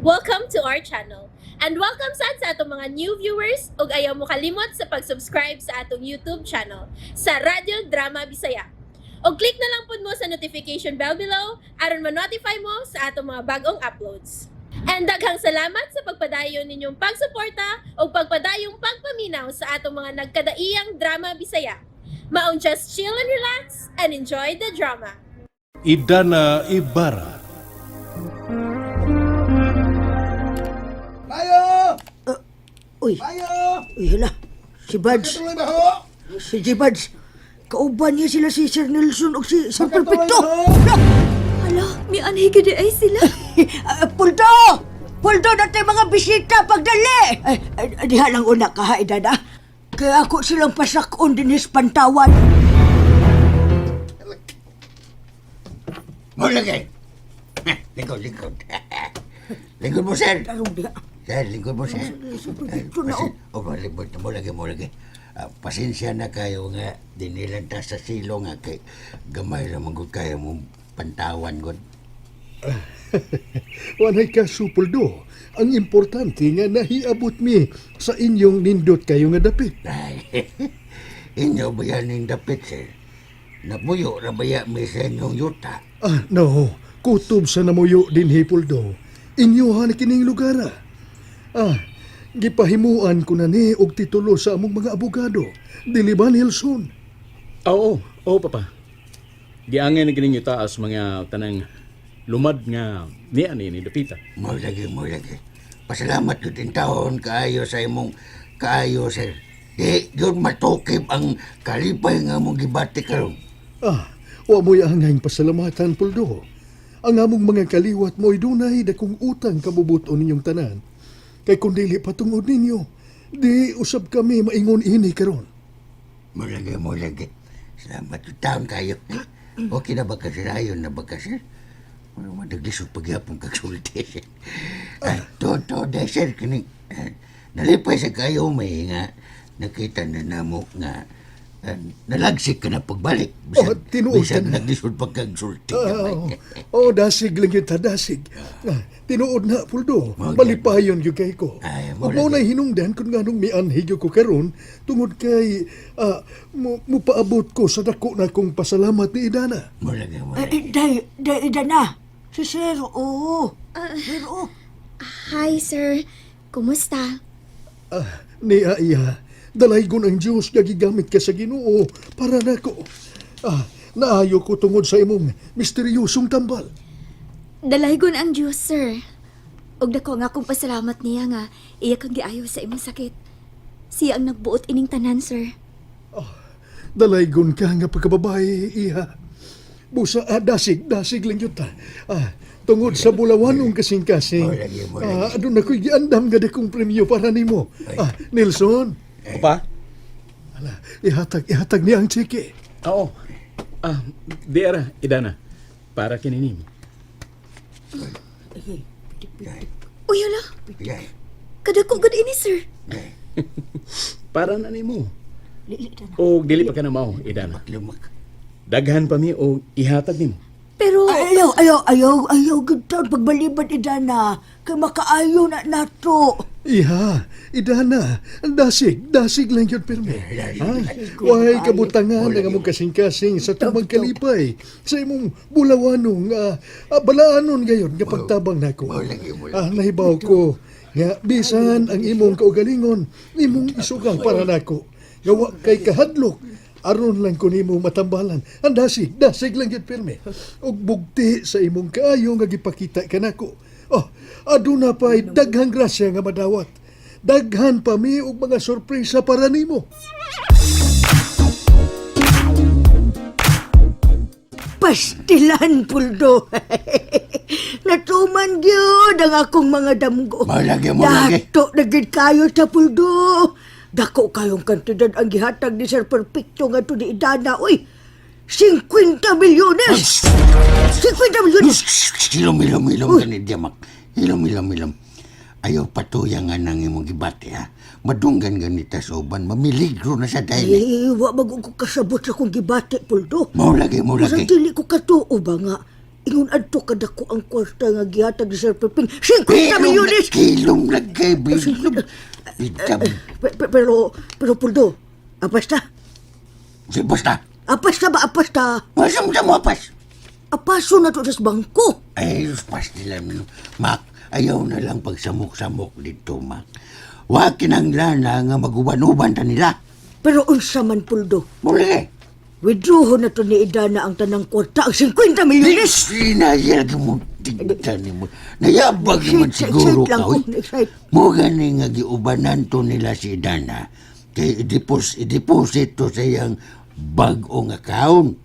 Welcome to our channel. And welcome sad sa atong mga new viewers ug ayaw mo kalimot sa pag-subscribe sa atong YouTube channel sa Radyo Drama Bisaya. Og click na lang pud mo sa notification bell below aron ma-notify mo sa atong mga bagong uploads. And daghang salamat sa pagpadayon ninyong pagsuporta ug pagpadayong pagpaminaw sa atong mga nagkadaiyang drama Bisaya. Maong just chill and relax and enjoy the drama. Idana Ibarra. Mayo! Uy, Mayo! uy, hala. Si Buds, Tuloy ba ho? si G. Buds. Kauban niya sila si Sir Nelson o si Sir Perfecto. Makatuloy Hala, mi anhi gid ay sila. Ah, Puldo! Puldo na tayo mga bisita, pagdali! Ay, ay, diha lang una ka, ha, Idana. Kaya ako silang pasakon din his pantawan. Mula kay. Lingkod, lingkod. Lingkod mo, sir. Tarong diha. Sir, lingkod mo, sir. Sir, perfecto na, oh. Oh, lingkod. Mula kay, mula kay. Ah, pasensya na kayo nga dinilan ta sa silong nga kay gamay ra man gud kayo mong pantawan gud. Walay kaso, Puldo. Ang importante nga nahiabot mi sa inyong nindot kayo nga dapit. Ay, inyo ba yan ning dapit, sir? Napuyo ra ba ya mi sa inyong yuta? Ah, no. Kutob sa namuyo din hi, Puldo. Inyohan na kining lugar. Ah, Ah, gipahimuan ko na ni og titulo sa among mga abogado. Dili ba, Nelson? Oo, oo, papa. Giangay na gininyo taas mga tanang lumad nga niya ni Dapita. Mo lagi, mo lagi. Pasalamat yun din taon kaayo sa imong kaayo, sir. Di, yun matukib ang kalipay nga mong gibati karon. Ah, wa mo'y angayng pasalamatan, Puldo. Ang among mga kaliwat mo'y dunay dakong utang kabubuton ninyong tanan. Kay kung dili patungod ninyo, di usab kami maingon ini karon. Mo lagi, mo lagi. Salamat yun taon kayo. Okay na ba ka, sir? Ayon na ba ka, sir? Wala madaglisod pagyapon kagsulti, sir. Ah, to, to, de, sir. Kini, ah, nalipay sa kayo, may nga. Nakita na namo nga ah, nalagsik ka na pagbalik. Oh, tinuod bisan ka na. naglisod pagkagsulti. Ah, oh, dasig lang yun ta, dasig. Ah, tinuod na, Puldo. Mo, Malipayon yun kay ko. Ay, mo Ug mao lagi. na'y hinungdan kung nganong mianhi gyud ko karon tungod kay ah, mupaabot ko sa dako na kong pasalamat ni Idana. Mo lagi, mo Ay, lagi. eh, day, day, Idana. Si Sir, oo. Sir, oo. Hi sir. Kumusta? Ah, ni Aiya, dalaygon ang Diyos nga gigamit ka sa Ginoo para nako. Ah, naayo ko tungod sa imong misteryosong tambal. Dalaygon ang Dios, sir. Ug dako nga akong pasalamat niya nga iya kang giayo sa imong sakit. Siya ang nagbuot ining tanan, sir. Dalaygon ka nga pagkababae, iha. Busa, ah, dasig, dasig lang yun ta. Ah, tungod sa bulawanong kasing-kasing. Mo lagi, mo lagi. Ah, aduna ko'y giandam nga dakong premyo para nimo. Ah, Nelson, Papa? ala, ihatag, ihatag niya ang tseke. Oo. Ah, di ara, Idana. Para kini nimo. Uy, hala. Yay, Kadako gud ini, sir. yay. Para na nimo. Lili, Idana. O dili pa ka na mao, Idana. Lumak. Daghan pa mi og ihatag nimo. Pero Ayaw, ayaw, ayaw, ayaw, gud taon pagbaliban, Idana. Kay makaayo na nato. Iha, idana, dasig, dasig lang yun pirmi. Ha? Wahay kabutangan ang among kasing-kasing sa tumang kalipay, sa imong bulawanong, ah, ah, balaanon gayon, nga pagtabang nako. Mo lagi, mo lagi. Ah, nahibaw ko, nga bisan ang imong kaugalingon, imong isugang para nako. Nga wa kay kahadlok, aron lang ko nimo matambalan. Ang dasig, dasig lang yun pirmi. Ug bugti sa imong kaayo nga gipakita kanako. Oh, aduna pa'y daghang grasya nga madawat. Daghan pa mi og mga sorpresa para nimo. Pastilan, Puldo. Natuman gyud ang akong mga damgo. Mo lagi, mo lagi. Dato na gid kayo sa Puldo. Dako kayong kantidad ang gihatag ni Sir Perfecto nga to ni Idana. Uy, 50 milyones! 50 milyones! Ilom, ilom, ilom, ganit diyamak. Ilom, ilom, ilom. Ayaw patuya nga nang imong gibati, ha? Madunggan ganita sa uban, mamiligro na sa dahil. Eh, wa mag ko kasabot sa akong gibati, Puldo. Mo lagi, mo Masang lagi. dili ko katuo ba nga Ingon adto kadako ang kwarta nga gihatag ni Sir Peping. 50 milyones! Kilom lagay, bilom. Bitab. Pero Puldo, apas ta. Si basta. Apas ta ba, apas ta. Masam sa mo apas. Apaso na to sa bangko. Ay, pas nila. Mak, ayaw na lang pagsamok-samok dito, Mak. Wa kinanglana nga maguban-uban ta nila. Pero unsa man, Puldo, Mula eh. withdraw na to ni Idana ang tanang kwarta, ang 50 milyones! Sinayag mo, tignan mo. Nayabag naman Excite, siguro excite lang ka, ko, oy. excite. Mo gani nga giubanan to nila si Dana. Kay i-deposit to sa iyang bag-ong account.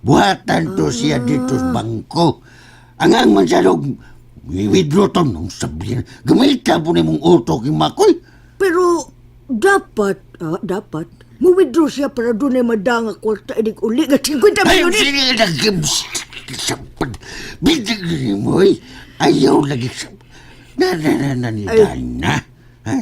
Buhatan to siya dito sa bangko. Ang ang man siya log, withdraw to nung sabihin. Gamita po ni mong utok yung makoy. Pero dapat, dapat, mo-withdraw siya para doon ay madanga kwarta inig uli nga 50 Ay, milyones! sige na, bidig mo, eh. Ayaw lagi sa... Na, na, na, na, ni Dana. Ha?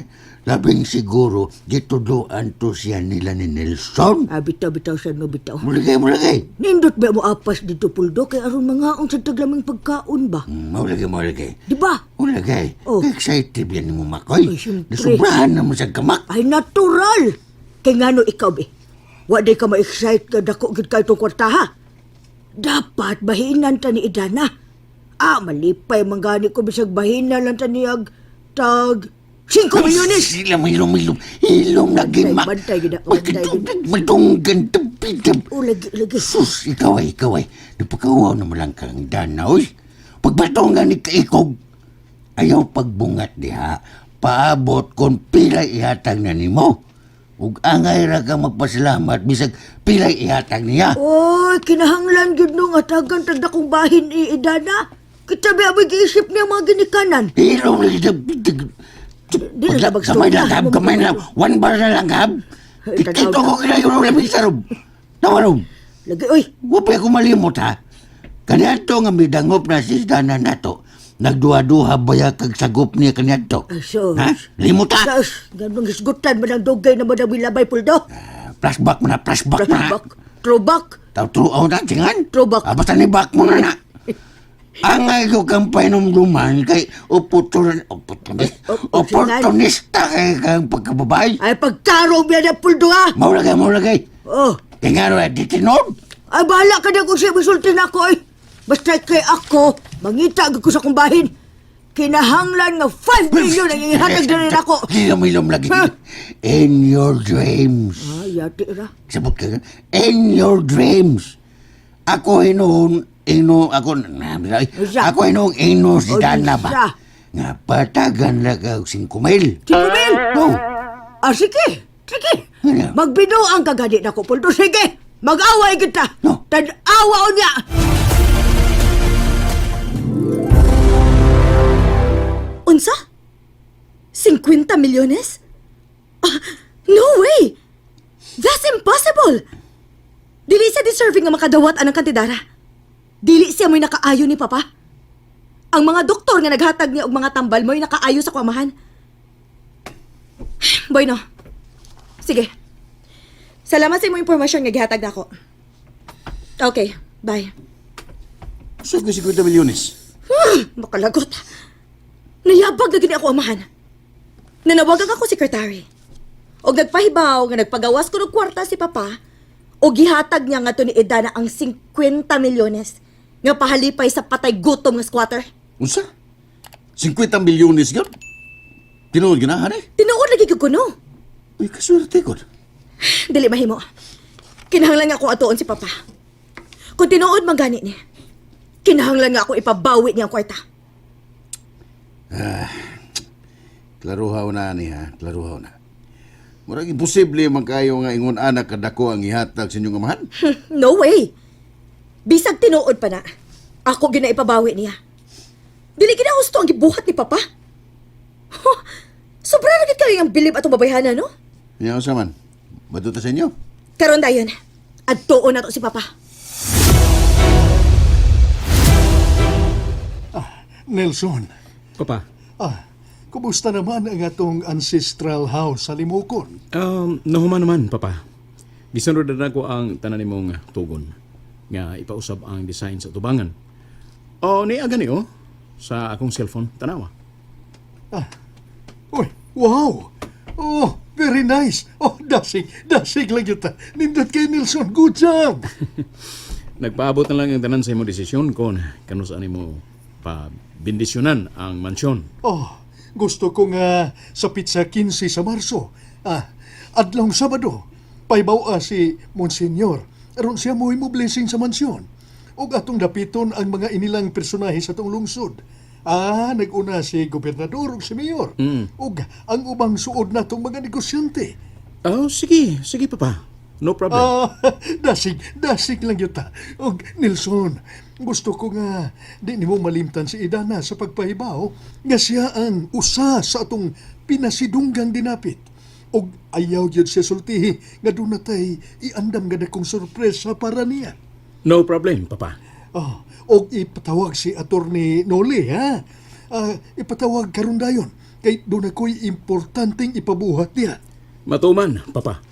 Labing siguro, gituduan to siya nila ni Nelson. Ah, bitaw, bitaw siya, no, bitaw. Mulagay, mulagay. Nindot ba mo apas dito, Puldo, kay aron mangaon sa taglaming pagkaon ba? Mulagay, mulagay. Di ba? Mulagay. Oh. Excited yan mo, Makoy. Ay, siyempre. Nasubrahan naman sa kamak. Ay, natural! Kay ngano ikaw, be? Wa day ka ma-excite ka dako gid kay itong kwarta, ha? Dapat bahinan ta ni Idana. Ah, malipay man gani ko bisag bahina lang ta niyag tag 5 milyones. Sila may ilong, ilong. Ilong lagi, Mak. Bantay, bantay, gid ako, bantay, gid. Madunggan, tabi, tabi. Oh, lagi, lagi. Sus, ikaw ay, ikaw ay. Napakawaw naman lang kang dana, oy. Pagbato nga ni kaikog, ayaw pagbungat diha. Paabot kung pilay ihatag na nimo. Ug angay ra ka magpasalamat bisag pilay ihatag niya. Oy, kinahanglan gid no nga tagan tag dakong bahin ni Idana. Kita ba abay giisip niya mga ginikanan? Hilom lagi Di na Pagla- Kamay lang, hab, kamay lang. One bar na lang, hab. Ay, tanaw Kito ko kinayon ng labing sarob. Tawarob. Lagi, oy. Wa pa ako malimot ha. Kaniadto nga midangop na si Dana nato. Nagduha-duha baya kag sagop niya kaniadto. Ay, sus. Ha? Limot ha? Sus, ganun hisgutan man ang dugay na madang milabay, Puldo. Ah, flashback mo na, flashback mo na. Flashback, throwback. Taw true oh, na, tingan. Throwback. Ah, basta ni back mo na na. Angay ko kang painumduman kay oportunista kay kang pagkababay. Ay, pagtarong biya na, Puldo, ha? Maulagay, maulagay. Oh, Kaya nga rin, di tinod. ay, bahala ka na kung siya misulti na ako, ay. Basta kay ako, mangita agad ko sa kumbahin. Kinahanglan nga 5 million ang ihatag na rin ako. Hilom-hilom lagi. Ha? In your dreams. Ay, yati ra. Sabot ka. In your dreams. Ako hinuon, ino, ako, na, Usa. ako hinuon, ino si O, Dana ba? usa. Nga patagan lang ka og 5 mil. 5 mil? Oh, Ah, sige. Sige. Ano? Magbinuang kagadi na ko, Puldo. Sige. Mag-away kita. No. Tanawa o niya. Unsa? 50 milyones? Ah, no way! That's impossible! Dili siya deserving nga makadawat anang kantidara. Dili siya mo'y nakaayo ni Papa. Ang mga doktor nga naghatag niya og mga tambal mo'y nakaayo sa kuamahan. Boy, no. Sige. Salamat sa imong impormasyon nga gihatag nako. Okay, bye. Sa ko 50 milyones. Makalagot. Nayabag na gini ako amahan. Nanawagan ako sekretary. Og nagpahibaw nga nagpagawas ko og kwarta si Papa og gihatag niya nga ni Edana ang 50 milyones nga pahalipay sa patay gutom nga squatter. Unsa? 50 milyones gyud? Tinuod ganahan eh. Tinuod lagi gyud ko no. Uy, kaswerte ko. Dili mahimo. Kinahanglan nga ako atuon si Papa. Kung tinuod man gani ni, kinahanglan nga ako ipabawi niya ang kwarta. Klaruhaw na ni ha, klaruhaw na. Murag imposible man kayo nga ingon anak kadako ang ihatag sa inyong amahan. No way. Bisag tinuod pa na. Ako gina ipabawi niya. Dili gina husto ang gibuhat ni Papa. Huh, sobra na gid kayo ang bilib atong babayhana, no? Nya unsa man? Baduta sa inyo. Karon dayon, adtuon na to si Papa. Nelson, Papa, kumusta naman ang atong ancestral house sa Limukon? Nahuman naman, Papa. Gisunod na ko ang tanan nimong tugon nga ipausab ang design sa tubangan. Oh, niya gani oh. Sa akong cellphone, tanawa. Ah. Uy, wow! Oh, very nice. Oh, dasig, dasig lang yun ta. Nindot kay Nelson, good job! Nagpaabot na lang ang tanan sa imo desisyon kon kanu saan nimo pa bendisyonan ang mansyon. Oh, gusto ko nga sa pizza 15 sa Marso. Ah, adlong Sabado. Paybaw si Monsignor. Aron siya mo blessing sa mansyon. Ug atong dapiton ang mga inilang personahe sa tong lungsod. Ah, naguna si gobernador ug si mayor. Ug ang ubang suod natong mga negosyante. Oh, sige, sige papa. No problem. Ah, dasig, dasig lang yun ta. Og Nelson, gusto ko nga di nimo malimtan si Idana sa pagpahibaw nga siya ang usa sa atong pinasidunggang dinapit. Og ayaw gyud siya sultihi nga doon natay iandam nga dakong sorpresa para niya. No problem, papa. Oh, og ipatawag si Attorney Noli, ha? Ah, ipatawag karon dayon kay doon ako'y importanteng ipabuhat niya. Matuman, papa.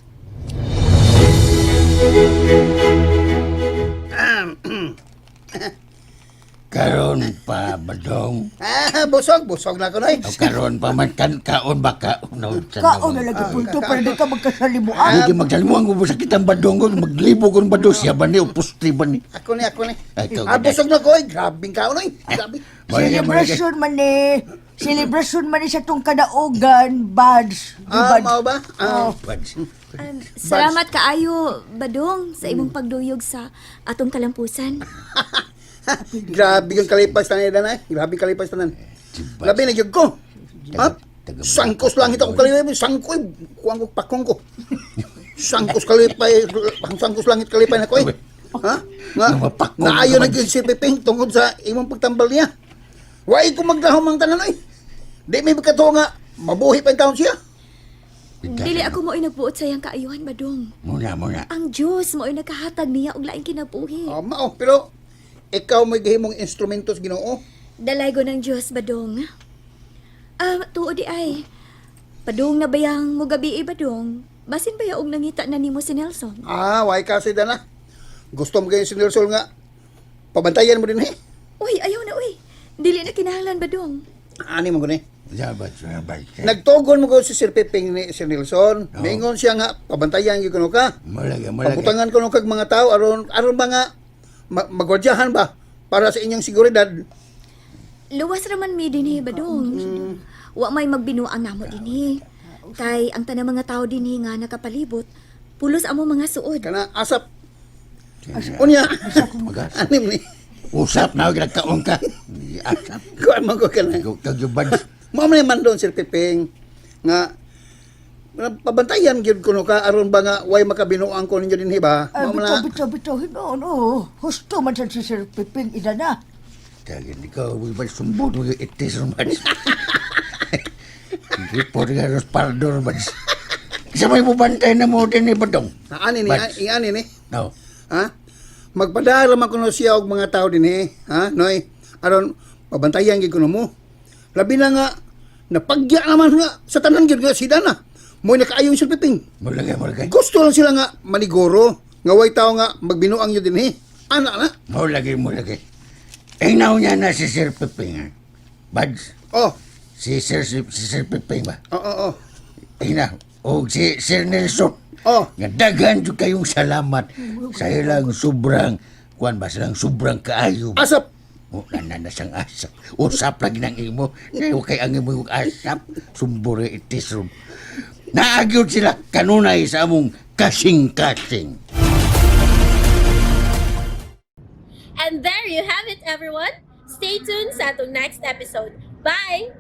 Karon pa, Badong. Ah, busog, busog na ko noy. O karon pa man, kan, kaon ba kaon? No, Kaon na lagi punto para di ka magkasalimuan. Hindi magsalimuan ko sa kitang badong ko, maglibo ko ng badong siya ba ni, o pusti ba ni? Ako ni, ako ni. Ay, ikaw, Ah, busog na ko oy. Grabing kaon oy. Grabe. Malagay, malagay. Celebration man ni. Celebration man ni sa tong kadaogan, Buds. Di, Ah, Buds? mao ba? Ah, Buds. Salamat kaayo, Badong, sa imong pagduyog sa atong kalampusan. Grabe yung kalipas tanan danay. Grabe kalipas tanan. Labi na gyud ko. Ha? Sangkos lang ito ko kalipay, sangkoy, kuang ko pakong ko. Sangkos kalipay, sangkos langit kalipay na ko eh. Ha? Nga, Mapakong naayo na naman. gyud si Piping tungod sa imong pagtambal niya. Way ko magdahom ang tanan oy. Di may pagkatuo nga mabuhi pa ang taon siya. Dili ako mo'y nagbuot sa iyang kaayuhan, Badong. Muna, muna. Ang Diyos mo'y nagkahatag niya og laing kinabuhi. Oh, mao, pero ikaw may gihimong instrumento sa Ginoo. Dalaygo ng Diyos, Badong. Ah, tuo di ay. Padung na bayang mugabi, Badong. Basin baya og nangita na nimo si Nelson? Ah, way kasi dana. Gusto mo kayo si Nelson nga. Pabantayan mo din eh. Uy, ayaw na, uy. Dili na kinahanglan, Badong. Ani mo gani. Jabat, jabat. Nagtugon mo ko si Sir Piping ni Sir Nelson. Oo. Mingon siya nga pabantayan gyud kuno ka. Malagay, malagay. Pabutangan kuno kag mga tao aron aron ba nga magwardyahan ba para sa inyong seguridad. Luwas raman mi dinhi, Badong. Wa may magbinuang namo dinhi. Kay ang tanang mga tao dinhi nga nakapalibot, pulos amo mga suod. Kana asap. Unya. Magas. Ani mo ni. Usap na, nagkaon ka. Asap. Kuan mo ko kana. Ikaw, kagyubad. Mao man man doon Sir Piping nga pabantayan gyud kuno ka aron ba nga way makabinuang ko ninyo dinhi ba? Ay, Mao man bitaw, na bitaw, bitaw. Hinoon, oh. Husto man sad si Sir Piping, ina na. Dahil ikaw, ibal sumbot, mga itis naman. Report nga, Ros Pardo naman. Sa may bubantay na mo din ni Badong. Ani ni, Buds. ani ni. No. Ha? Magpadala man kuno siya og mga tao dinhi, ha? Noy, aron pabantayan gyud kuno mo. Labi na nga napagya naman nga sa tanan gyud nga si Dana. Mo'y nakaayon sa Piping. Malagay, malagay. Gusto lang sila nga maniguro nga way tao nga magbinuang yun dinhi. Ana na. Malagay, malagay. Eh, niya na si Sir Piping, ha? Buds, Oh, si Sir Piping ba? oh, oh, oh. Eh na, o si Sir Nelson. Oh. Nga daghan jud kayong salamat sa ilang sobrang, kuan ba, silang sobrang kaayo. Asap. O, nana siyang asap. Usap lagi ng imo. Ngayon kay ang imo yung asap. Sumbore itis ron. Naagyod sila kanunay sa among kasing-kasing. And there you have it, everyone. Stay tuned sa atong next episode. Bye!